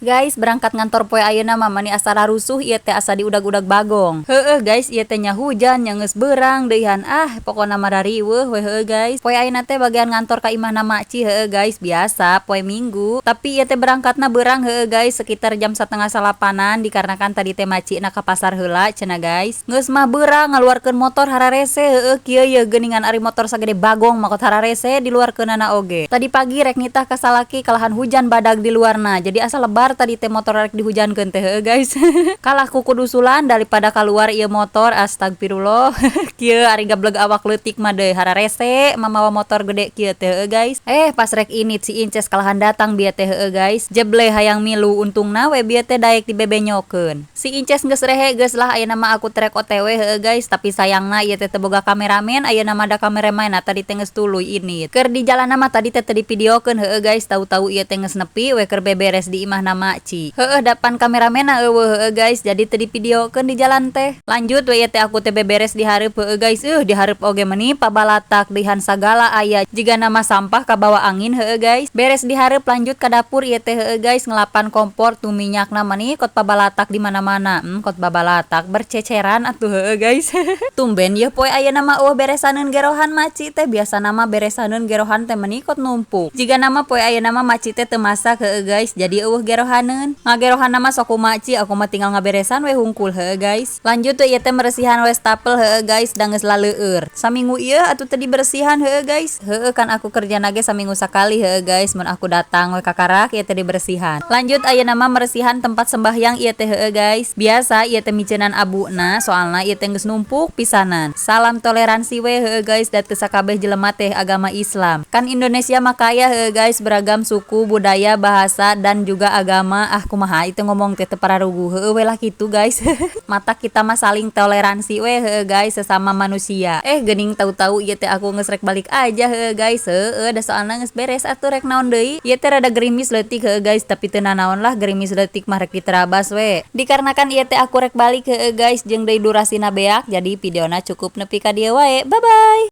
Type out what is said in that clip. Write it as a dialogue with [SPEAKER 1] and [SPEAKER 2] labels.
[SPEAKER 1] Guys, berangkat ngantor poe ayeuna mah mani asa rusuh ieu teh, asa diudag-udag bagong. Heueuh guys, ieu teh nya hujan nya geus beurang deuihan, ah, pokona mah rariweuh we heueuh guys. Poe ayeuna teh bagian ngantor ka imahna makci heueuh guys, biasa poe Minggu. Tapi ieu teh berangkatna beurang heueuh guys, sekitar jam 7.30-an, dikarenakan tadi teh makcina ka pasar heula cenah, guys. Geus mah beurang ngaluarkeun motor hararese heueuh kieu ye geuningan, ari motor sagede bagong mah kot hararese diluarkeunana oge. Tadi pagi rek nitah ka salaki, kalahan hujan badag di luarna. Jadi asa lebar tadi teh motor rek dihujankeun teh heueuh guys. Kalah ku kudusulan daripada keluar ieu motor, astagfirullah. Kieu ari gableg awak leutik mah deui hararese mamawa motor gede kieu teh heueuh guys. Eh, pas rek init si Inces kalahan datang bieu teh heueuh guys. Jeble hayang milu, untungna we bieu teh daek dibebenyokeun. Si Inces geus rehe, geus lah ayeuna mah aku trek OTW heueuh guys, tapi sayangna ieu teh teu boga kameramen, ayeuna mah da kameramen tadi teh geus tuluy ini. Keur di jalan mah tadi teh teu divideokeun heueuh guys, tahu-tahu ieu teh geus nepi we keur beberes di imahna makci. Heueuh, dapan kameramen euweuh heueuh guys, jadi teu divideokeun di jalan teh. Lanjut we ieu teh aku teh beberes di hareup heueuh guys. Di hareup oge meuni pabalatak dihan, sagala aya jigana mah sampah kabawa angin heueuh guys. Beres di hareup, lanjut ka dapur ieu teh heueuh guys, ngelapan kompor tuh minyakna meuni kot pabalatak di mana-mana. Kot babalatak berceceran atuh heueuh guys. Tumben yeuh poe ayeuna mah euweuh beresaneun gerohan maci teh, biasana mah beresaneun gerohan teh meuni kot numpuk. Jigana mah poe ayeuna mah maci teh teu masak heueuh guys, jadi euweuh gerohaneun. Ngagerohan mah sok ku maci, aku mah tinggal ngaberesan we hungkul heueuh guys. Lanjut tuh ieu teh meresihan wastafel heueuh guys, da geus laleueur. Saminggu ieu atuh teu diberesihan heueuh guys. Heueuh, kan aku kerjana ge saminggu sakali heueuh guys, mun aku datang we kakarak ieu teh diberesihan. Lanjut ayeuna mah meresihan tempat sembahyang ieu teh heueuh guys. Biasa ieu teh miceunan abuna, soalna ieu teh geus numpuk pisanan. Salam toleransi we heueuh guys, da teu sakabeh jelema teh agama Islam. Kan Indonesia mah kaya heueuh guys, beragam suku, budaya, bahasa, dan juga agama. Ah, kumaha itu ngomong teh teu pararuguh, heueuh we lah kitu guys. Mata kita mah saling toleransi we heueuh guys, sesama manusia. Eh, geuning tahu-tahu ieu teh aku geus rek balik aja heueuh guys. Heueuh, da soalna geus beres atuh, rek naon deui. Ieu teh rada gerimis leutik heueuh guys, tapi teu nanaon lah, gerimis leutik mah rek diterabas we. Dikarenakan ieu teh aku rek balik heueuh guys, jeung deui durasina beak, jadi videona cukup nepi ka dieu wae. Bye bye.